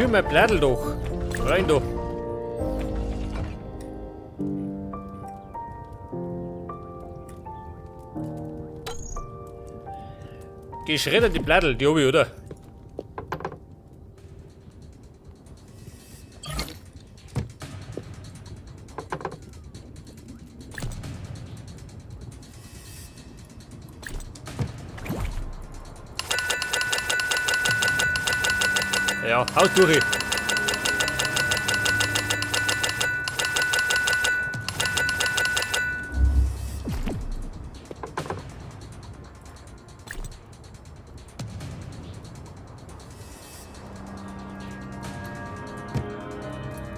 Für mein Blättl doch. Rein da. Geschredderte Blättl, die hab ich, oder? Ja, haut durch.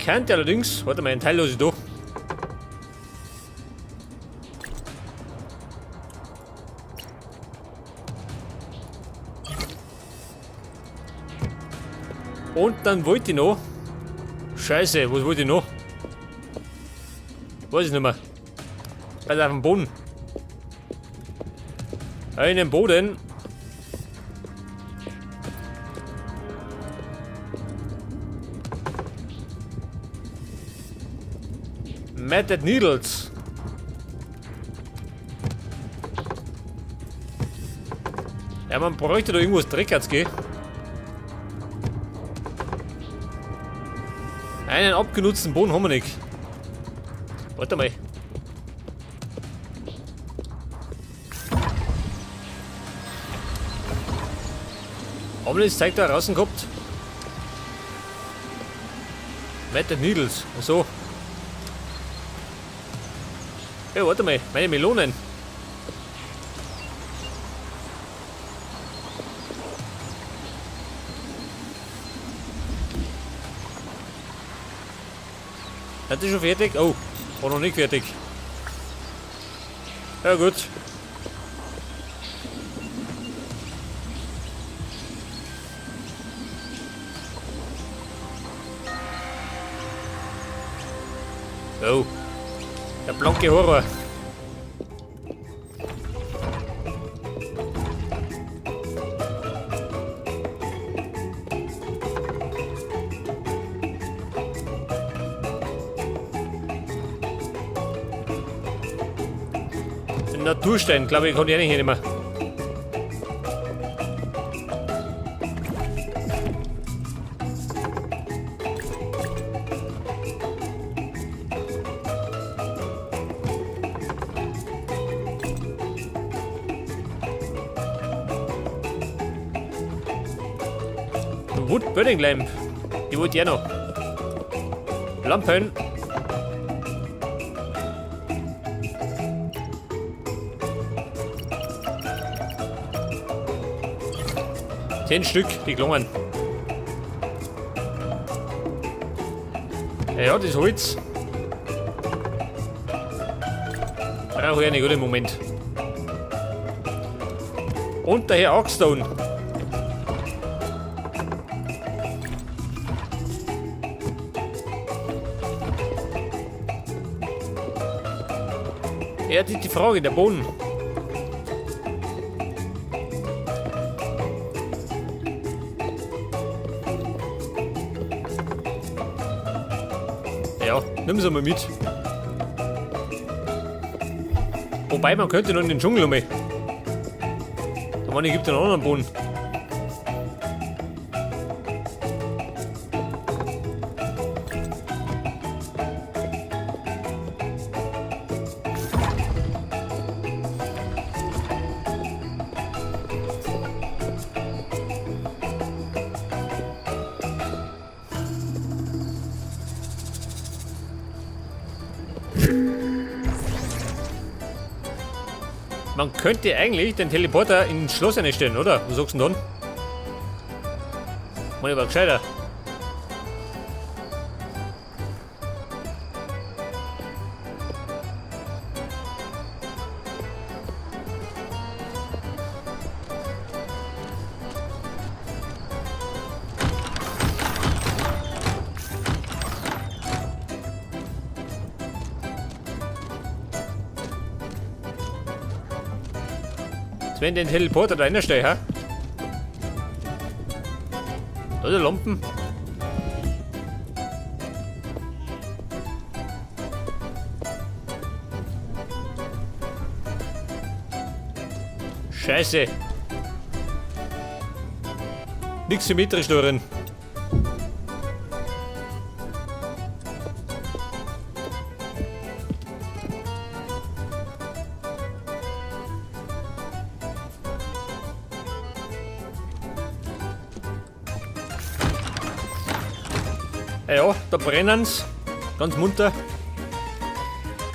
Könnte allerdings, warte mal, einen Teil lasse ich da. Und dann wollte ich noch. Scheiße, was wollte ich noch? Weiß ich nicht mehr. Also auf dem Boden. Einen Boden. Matted Needles. Ja, man bräuchte da irgendwas Dreckherz, gell? Einen abgenutzten Boden haben wir nicht. Warte mal. Haben wir das Zeug da draußen gehabt? Matted Needles. So. Ja, warte mal. Meine Melonen. Hat die schon fertig? Oh, war noch nicht fertig. Ja gut. Oh. Der blanke Horror. Den Naturstein, glaube ich, kann ich auch nicht hinnehmen. Wood Burning Lamp. Die wollte ich auch noch. Lampen. 10 Stück, die gelungen. Ja, das Holz. Brauche ich nicht, oder? Im Moment. Und der Herr Arcstone. Ja, die Frage, der Boden. Ja, nimm sie mal mit. Wobei, man könnte noch in den Dschungel einmal. Da meine ich, gibt einen anderen Boden. Man könnte eigentlich den Teleporter ins Schloss einstellen, oder? Was sagst du denn dann? Mal aber gescheiter. Jetzt wenn den Teleporter da reinstellen, hä? Da die Lampen. Scheiße. Nix symmetrisch da drin. Ja, da brennen's. Ganz munter.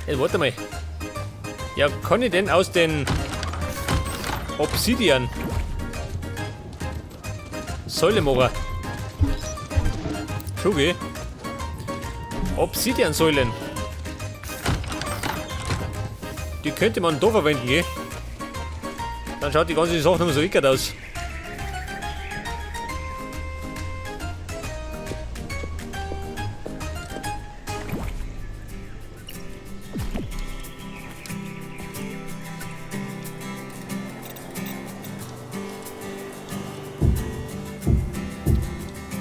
Jetzt warte mal. Ja, kann ich denn aus den Obsidian Säule machen? Schon, gell? Obsidian-Säulen. Die könnte man da verwenden, gell? Dann schaut die ganze Sache noch so eckert aus.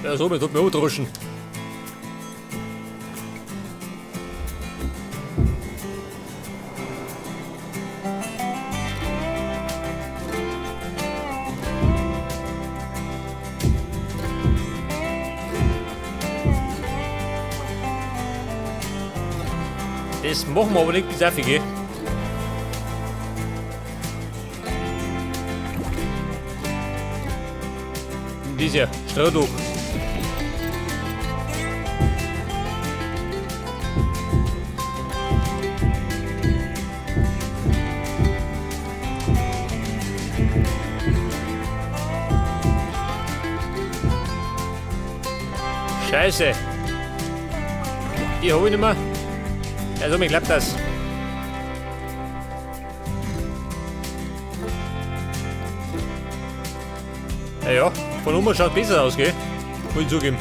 Ja, so, mir tut mir auch droschen. Das machen wir aber nicht bis auf, gell? Dieser Strohdach. Scheiße. Die hab ich nicht mehr. Also mir klappt das. Ja, ja, von oben schaut besser aus, gell? Muss ich zugeben.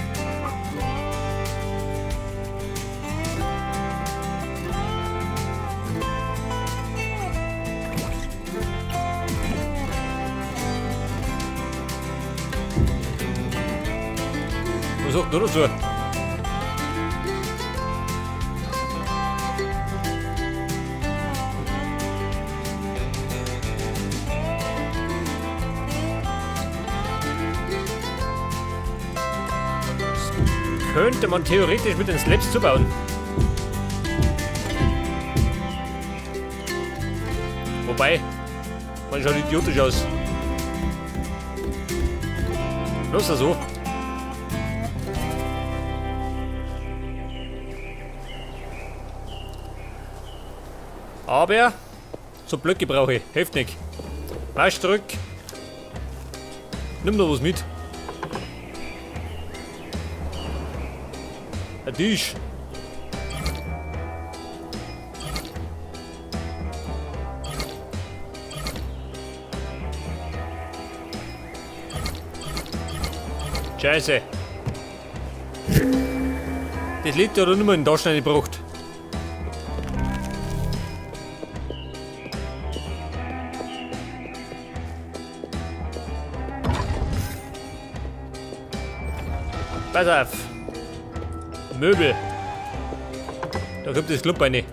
Was sagt du dazu? Könnte man theoretisch mit den Slabs zubauen. Wobei, man schaut idiotisch aus. Los so. Aber so Blöcke brauche ich. Hilft nicht. Marsch zurück. Nimm noch was mit. Ein Tisch. Scheiße. Das liegt ja nur in den Taschen reingebracht. Pass auf. Möbel. Da kommt das Club rein.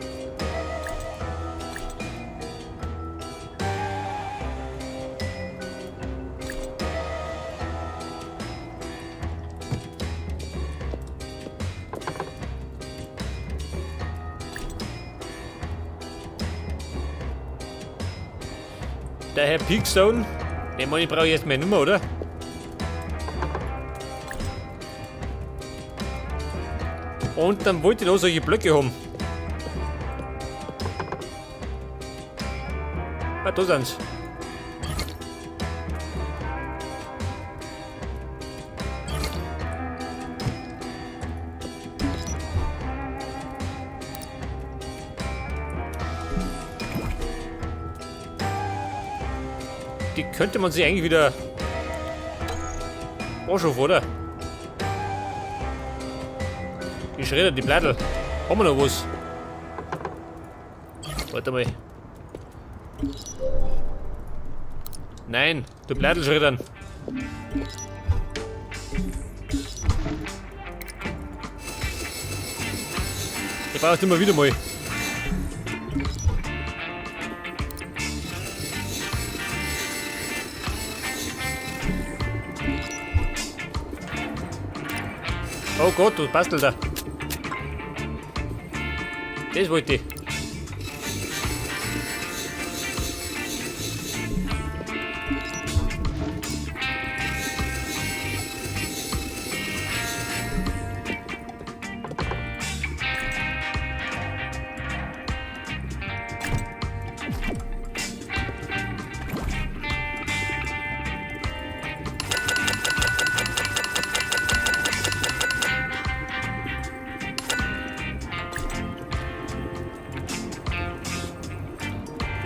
Der Herr Peakstone, den Mann, ich brauche jetzt mehr Nummer, oder? Und dann wollte ich da solche Blöcke haben. Ah, da sind's. Die könnte man sich eigentlich wieder anschaffen, oder? Die Schredder, die Blättel. Haben wir noch was? Warte mal. Nein, du Blättel schreddern. Ich brauchst immer wieder mal. Oh Gott, was bastelt er? Das wollte ich.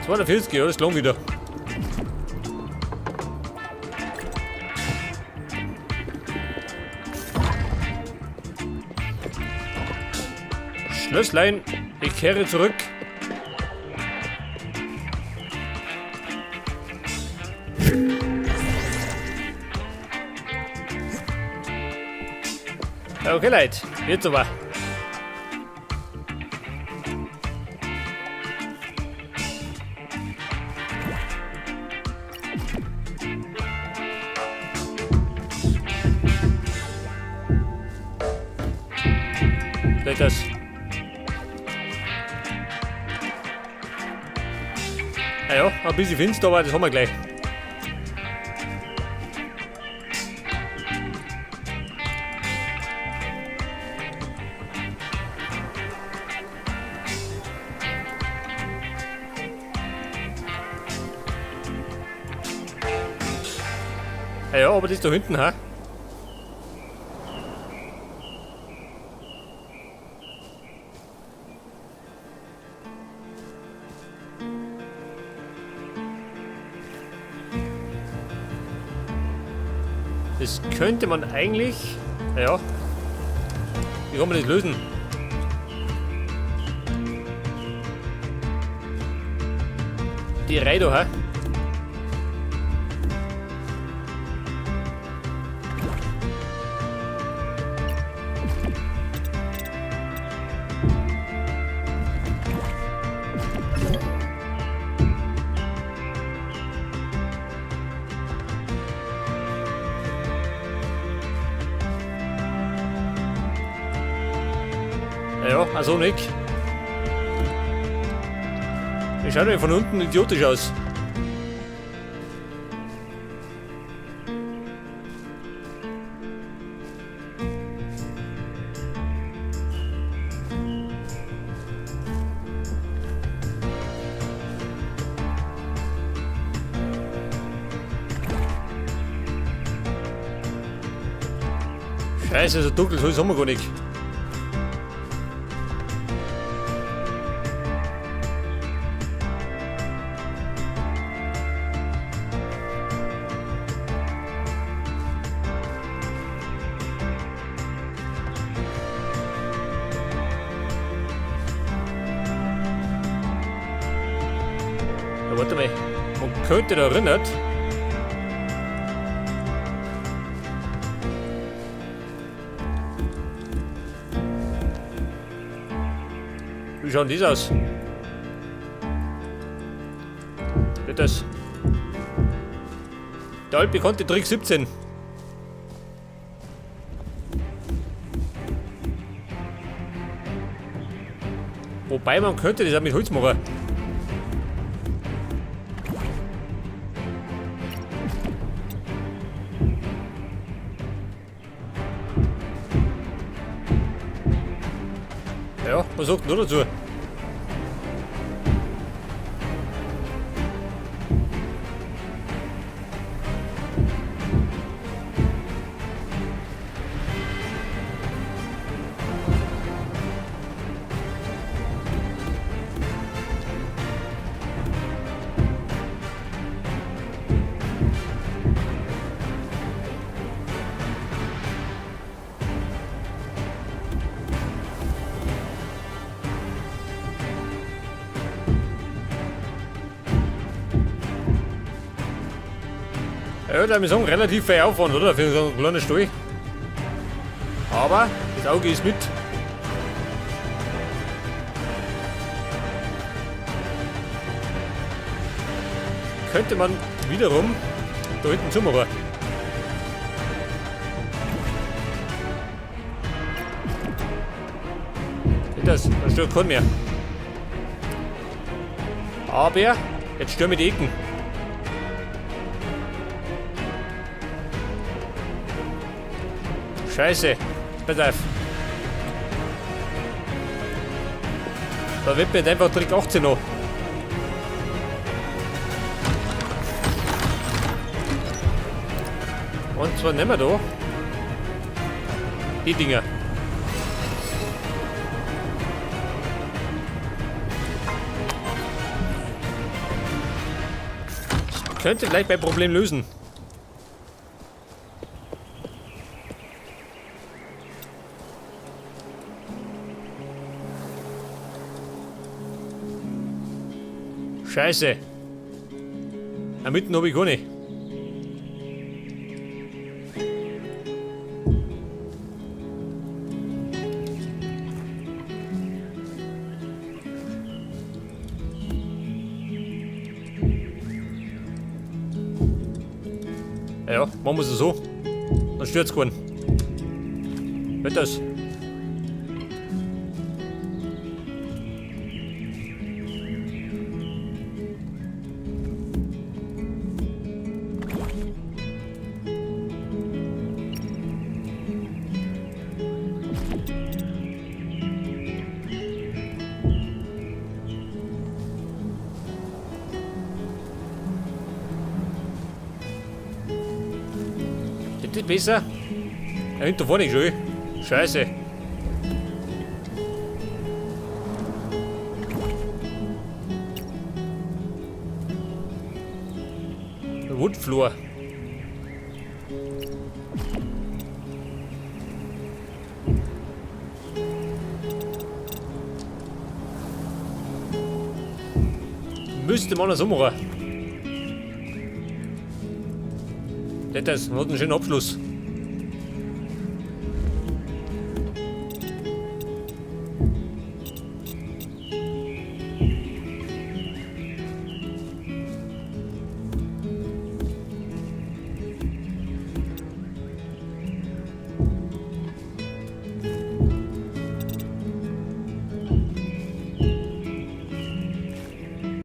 240, ja, das klang wieder. Schlösslein, ich kehre zurück. Okay, Leute, jetzt aber. Vielleicht das. Naja, ein bisschen finster, aber das haben wir gleich. Ja, aber das da hinten, ha? Das könnte man eigentlich... Ja. Wie kann man das lösen? Die Reihe da, ha? Ja, also nicht. Das schaut mir von unten idiotisch aus. Scheiße, so dunkel, so ist es gar nicht. Ja, warte mal. Man könnte da erinnert. Wie schaut das aus? Geht das? Der altbekannte Trick 17. Wobei man könnte das auch mit Holz machen. Ja, was sagt denn du dazu? Ja, da wir sagen, relativ viel Aufwand, oder? Für so einen kleinen Stall. Aber das Auge ist mit. Könnte man wiederum da hinten zumachen. Das, dann stört kein mehr. Aber jetzt stören mir die Ecken. Scheiße. Pass auf. Da wird mir jetzt einfach Trick 18 noch. Und zwar nehmen wir da die Dinger. Könnte vielleicht mein Problem lösen. Scheiße. Da mitten habe ich gar nicht. Ja, machen wir es so. Dann stört's keinen. Wird das? Das ist besser. Ja, hinter vorne schon. Scheiße. Woodfloor. Müsste man das ummachen. Das hat einen schönen Abschluss.